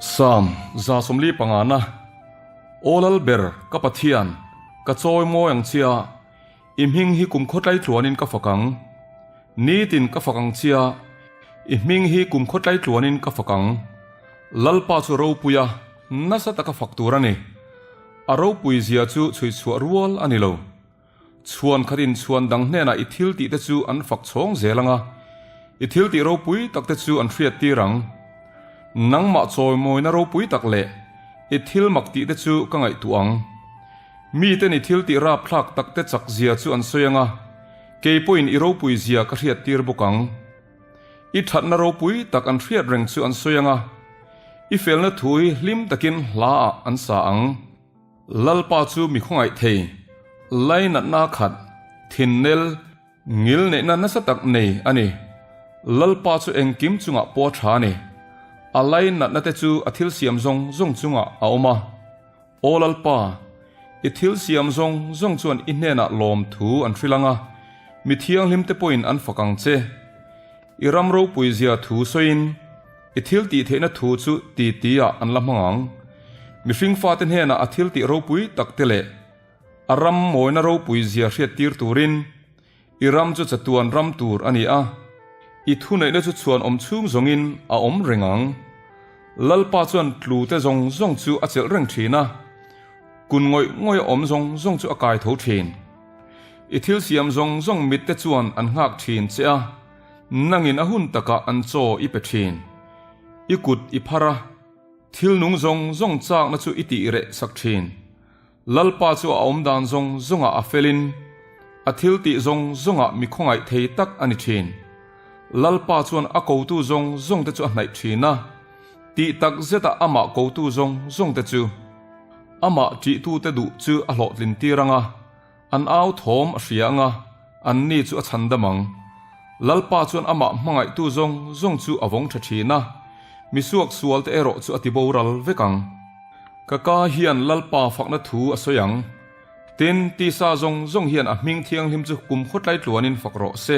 Psalm 145 na, Aw Lalber, ka Pathian, ka chawi mawi ang che a, i hming hi kum khawtlai tluanin ka fak ang. Nitin ka fak ang che a, i hming hi kum khawtlai tluanin ka fak ang. Lalpa chu ropui a, nasa taka fak tur a ni. A ropui zia chu chhui chhuah rual a ni lo. Chhuan khatin chhuan dang hnenah i thil tihte chu an fak chhawng zel ang a, i thil tih ropui takte chu an hriat tir ang. Nangmah chawimawina ropui tak leh i thil mak tihte chu ka ngaihtuah ang. Miten i thil tih rapthlak takte chak zia chu an sawi ang a, kei pawhin i ropui zia ka hriat tir bawk ang. I thatna ropui tak an hriat reng chu an sawi ang a, i felna thu hi hlim takin hlaah an sa ang. Lalpa chu mi khawngaih thei, lainatna khat, thinnel, ngil neihna nasa tak nei a ni. Lalpa chu engkim chungah pawh a tha a ni. A lainatna te chu a thil siam zawng zawng chungah a awm a. Aw Lalpa, i thil siam zawng zawng chuan i hnenah lawmthu an hrilh ang a, mi thianghlim te pawhin an fak ang che. I ram ropui zia thu sawiin, I thil tih theihna thu chu ti ti ah an la hmang ang. Mihring fate hnenah a thil tih ropui tak te leh a ram mawina ropui zia hriat tir turin i ram chu chatuan ram tur a ni a, i thuneihna chu chhuan awm chhung zawngin a awm reng ang. Lalpa chuan tlu te zawng zawng chu a chelh reng thin a, kun ngawih ngawih a awm zawng zawng chu a kai tho thin. I thil siam zawng zawng mit te chuan an nghak thin che a, Nangin a hun takah an chaw i pe thin. I kut i phar a, thil nung zawng zawng chakna chu i tih reh sak thin. Lalpa chu a awm dan zawng zawngah a felin, a thil tih zawng zawngah mi khawngaih thei tak a ni thin. Lalpa chuan a kotu zawng zawngte chu a hnaih thin a, tih tak zetah amah kotu zawng zawngte chu amah ṭihtute duh chu a hlawhtlin tir ang a. An au thawm a hria anga, an ni chu a chhan dam ang. Lalpa chuan amah hmangaihtu zawng zawng chu a vawng tha thin a, misuak sual te erawh chu a ti boral vek ang. Ka ka hian Lalpa fakna thu a sawi ang. Tin, tisa zawng zawng hian a hming thianghlim chu kum khawtlai tluanin fak rawh se.